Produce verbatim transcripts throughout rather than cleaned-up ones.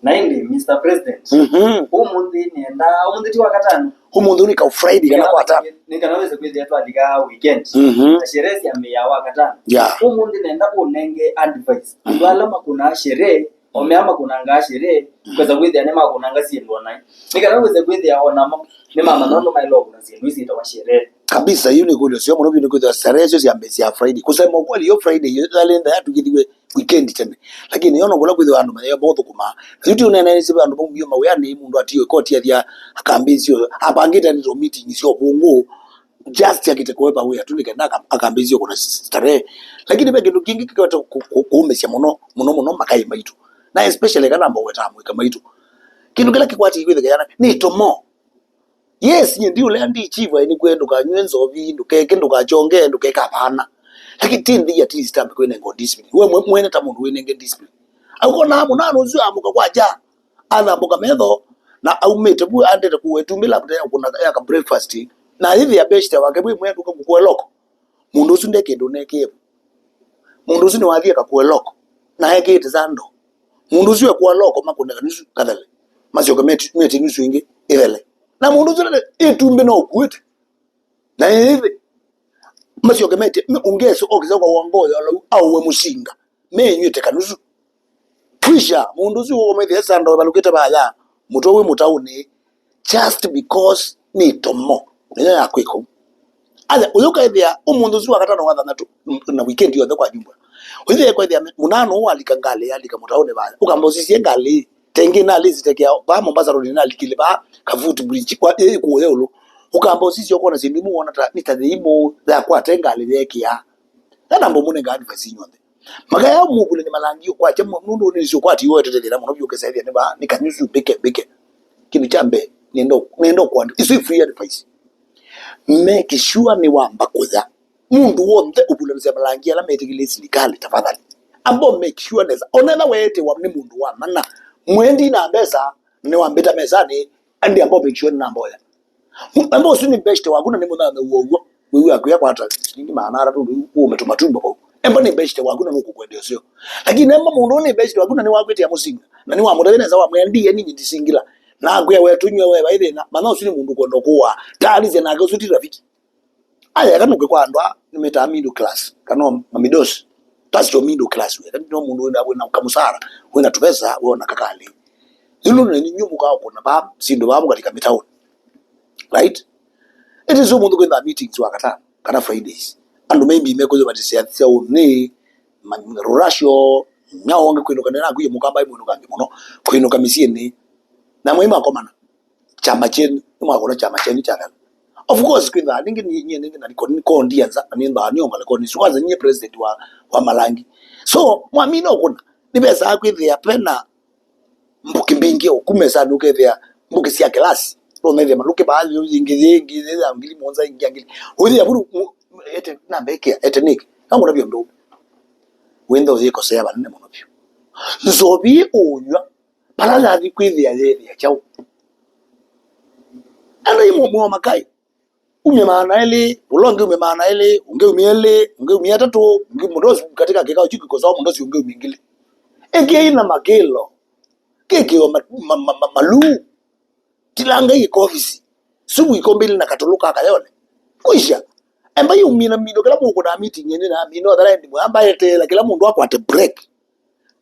Na ĩndĩ, Mister President, Mhm. ũmũnthĩ nĩenda, ũmũnthĩ ti Wakatano? Ũmũnthĩ nĩ ka Friday kana Kwatano. Nĩ kana wĩse kwĩthĩa twalika weekend. Mhm. Na sherehe syambĩĩa Wakatano. Yeah. Ũmũnthĩ nĩenda ũnenge advice andũ ala makũnaa sherehe, o mea makũnangaa sherehe, kwĩsa kwĩthĩa nĩmakũnanga syĩndũ o naĩ. Nĩ kana wĩse kwĩthĩa o namo nĩmamanya ũndũ maĩle kũna syĩndũ isi syĩtawa sherehe. Kabisa, yu nĩ kũlyo syo mũno, yu nĩ kwĩthĩa sherehe syo syambĩĩa Friday. Kusema ukweli, yo Friday yo yalenda yatukithiwe weekend tene. Lakini yona kũla kwĩthĩwa andũ maye mothũkũmaa. Yu ti ũneenanĩsye ve andũ maumie mawĩanĩ, mũndũ atiwe koti athia akambĩĩsyo, apangĩte andũ meeting syo kũngũ, just akĩte kũepa wĩa tu nĩ kenda aka-, akambĩĩsyo kũna starehe. Lakini ve kĩndũ kĩngĩ kĩkwete kũ-, kũ-, kũũmĩsya mũno, mũno, mũno makaĩ maitũ. Na especially kana mbawetaa mwĩka maitũ. Kĩndũ kĩla kĩkwatĩi kwĩthĩkana nĩ tomo. Yes, nyie ndi ũlea ndi chief, nĩkwĩe ndũkanywe nzovi, ndũkeke, ndũkachonge, ndũkeke, hapana. Lakini ti nthĩ at least ambe kwĩnenga discipline. We mwe-, mwene ta mũndũ wĩnenge discipline. Akonaa mũnano ũsu amũka kwacha, athambũka metho, na aumĩte vu andete kũwa ĩtumbĩ labda ya kũna ya ka breakfast. Na ĩthĩa beshte wake vwĩ mwe ndũka kũkũe loko. Mũndũ ũsu nde kĩndũ nekie. Mũndũ ũsu nĩwathie kakũe loko, na ekĩĩte sando. Mũndũ ũsu ekũa loko makũne kanusu kathele, masyoke meti-, meti nusu ĩngĩ ĩthele. Na mũndũ ũsu nde ĩtumbĩ no ũkuĩte. Na ĩthĩ, masyoke meti, me-, ũngĩ ese okĩsa kwa wongo ya lau, aũwe mũsinga, menywĩte kanusu. Kwisha, mũndũ ũsu ũkomethĩa sando ĩvalũkĩte vaya, mũtwe wĩ mũtaũnĩ, just because nĩ tomo nĩyo ya kwĩka ũu. Aya, ũyũ kaĩthĩa ũmũnthĩ ũsu wa katano wa thanthatũ, na weekend yonthe kwa jumla. Ũyĩthĩa kwĩthĩa mũnano ũũ walika ngalĩ, yalika mũtaũnĩ vaya. Ũkamba ũsisye ngalĩ, tengĩ nalĩ sitekea, vaa Mombasa Road nalikile, vaa ka footbridge, kwa, ĩ, kũya ĩũlũ. Ũkamba ũsisye ũkona syĩndũ imwe wona ta, nĩ ta thĩ imwe yakwate ngalĩ yeekĩa. Ena mbomũ nĩ ngalĩ vasi nyonthe. Makaya mũvule nĩ malangi ũkwatya mu-, nũndũ nĩ sio kwati wetetelela mũno vyũ kesa ĩthĩa nĩ va, nĩ kanyusu mbĩke, mbĩke. Kĩndũ kya mbee, nenda, nenda kwandũ. Isu i free advice. Make sure nĩ wamba kũya. Mũndũ w'onthe ũvulanĩsya malangi ala metĩkĩlĩe silikalĩ, tafadhali. Amba make sure nesa. Onetha weetĩwa nĩ mũndũ wa mana. Mwendi na mbesa, nĩ wambĩta mesanĩ, andi amba make sure nĩ namboya. Emba ũsu nĩ beshte waku na nĩ mũthame ũw'o. Wĩw'a kwĩa kwata silingi maana atatũ rĩu ũũme tũmatumbo vau. Emba nĩ beshte waku na nũkũkwendea ũseo. Lakini emba mũndũ nĩ beshte waku na nĩwakwĩtĩa mũsinga. Na nĩwamũtavya nesa wamwĩa ndiye ninyi ndisingila. Na akwĩa we tũnywe we vai thĩna. Mana ũsu nĩ mũndũ kwenda kũwa. Taanĩsya nake ũsu ti rafiki. Aya eka nũke kwa andũ aa nĩmetaa middle class. Kana mamidosi. That's your middle class we. Kana no mũndũ wĩna, wĩna kamũsara. Wĩna tũvesa, wĩna kakalĩ. Ĩno na ninyu mũkaa kũna vaa, syĩndũ vaa mũkalika mĩtaũnĩ. Right? It is so mũndũ kwĩthaa meetings wa katano, kana Fridays. Andũ maybe mekwĩthĩwa matisyathya ũnĩ, ma-, rũracio, nyaonge kwĩnũka nena kwiye mũkamba imwĩnũkange mũno, kwĩnũka mĩsyĩnĩ. Na mwai makomana, kyama kyenyu, nĩmwakũna kyama kyenyu kyathela. Of course, kwĩthaa, ningĩ ni-, nyie ningĩ na niko, niko ndianza, na nĩnthaa nĩongole koni. So, kwanza nyie president wa, wa Malangi. So, mwamina ũkũna, nĩvesaa kwĩthĩa pena mbũkĩ mbingĩ o kuma ĩsanĩ ũkethĩa mbũkĩ sya kĩlasi. Nũnethĩa malũkĩ vaa yĩngĩ, yĩngĩ, yĩngĩ ya ngili mũonza, ĩngĩ ya ngili. Ũyĩa vulu, ete namba ĩkĩa, ete nĩkĩ. Angũna vyũ ndũ. Wĩnthe ũyĩkosea vanene mũno vyũ. Nzovi ũnywa, vala yathi kwĩthĩa yethĩa kyaũ. Enda imwe mwa makai. Umye maana elĩ, ũla ũngĩ umye maana elĩ, ũngĩ umye elĩ, ũngĩ umye atatũ, ũngĩ mũndosi katika kĩkao kyu kĩkosawa mũndosi ũngĩ umye ngili. Ĩkĩai na makĩlo, kĩkĩo ma-, ma-, ma-, ma-, maluu, tilangai ĩkovisi, suvu ikombe ilĩ na katũlũ ka kayole. Kwisha, embai umina mindo kĩla mũkũnaa meeting ĩnĩ na amina othara endi mwamba eteela kĩla mũndũ akwate break.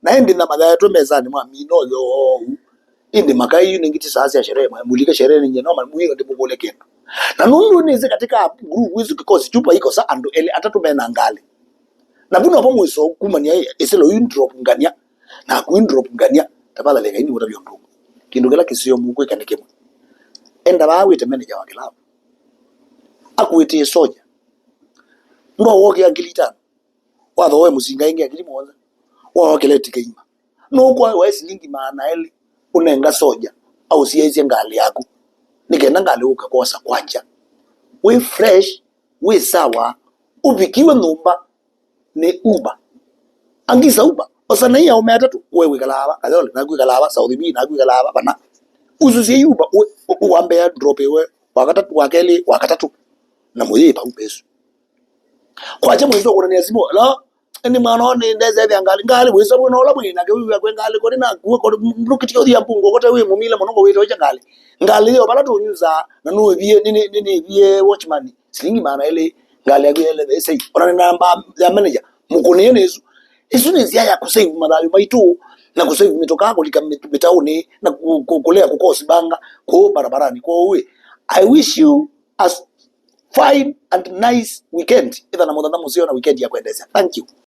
Na ĩndĩ na mayaetwe mesanĩ mwa mino yoo. Ĩndĩ makai yu nĩngĩ ti saa sya sherehe, mwa-, mũlike sherehe nĩnyie no mwĩo ndĩmũkũlya kĩndũ. Na nũndũ nĩsĩ katika group isu kĩkosi kyu vaikosa andũ elĩ atatũ mena ngalĩ. Na vu novo mwĩso kumania ĩ-, ĩsĩlo yu drop ngania, na ku drop ngania, tafadhali ngai nĩũtavya ũndũ ũmwe. Kĩndũ kĩla kĩseo mũkwĩka nĩ kĩmwe. Enda vaa wĩte manager wa kĩlavu. Akwĩtĩe soja. Ndo wokĩa ngili itano. Wathoe mũsinga ĩngĩ akili mũonza. Waokele tikeima. Nũkwaĩwa silingi maana elĩ ũnenga soja aũsiaisye ngalĩ yaku. Nĩ kenda ngalĩ ũke kwosa kwanja. Wĩ fresh, wĩ sawa, ũvikiwe nyũmba nĩ Uber. Angisa Uber, osa na iya ũme atatũ, we wĩkalaa va, Kayole, naku wĩkalaa va, South B, naku wĩkalaa va, vana. Ususye Uber, ũ-, ũ-, wambea drop ĩwe, wa katatũ, wa kelĩ, wa katatũ. Na mũyĩva Uber ĩsu. Kwakya mwĩsĩ wa kũnania simũ, hello? Ni mwana ni ndesethia ngalĩ, ngalĩ wĩsa wĩna ũla mwĩ nake wĩw'a kwĩ ngalĩ, koni nakuo, koni ndũkitie ũthia mbungu, kote wĩ mũmile mũno, kowĩte ũkya ngalĩ. Ngalĩ yo vala tũnyusaa, na nũĩvie, nĩ, nĩ, nĩ, nĩvie watchman silingi maana elĩ, ngalĩ yaku yele thesei. Ona nĩ namba ya manager, mũkũnĩe nĩsu. Ĩsu nĩ nzĩa ya kũsave mathayũ maitũ na kũsave mĩtokaa kũlika mĩ-, mĩtaũnĩ na kũ-, kũ-, kũlea kũkosi banga kũũ barabarani. Kwoou, I wish you a fine and nice weekend. Ĩtha na mũthenya mũseo na weekend ya kwendesya. Thank you.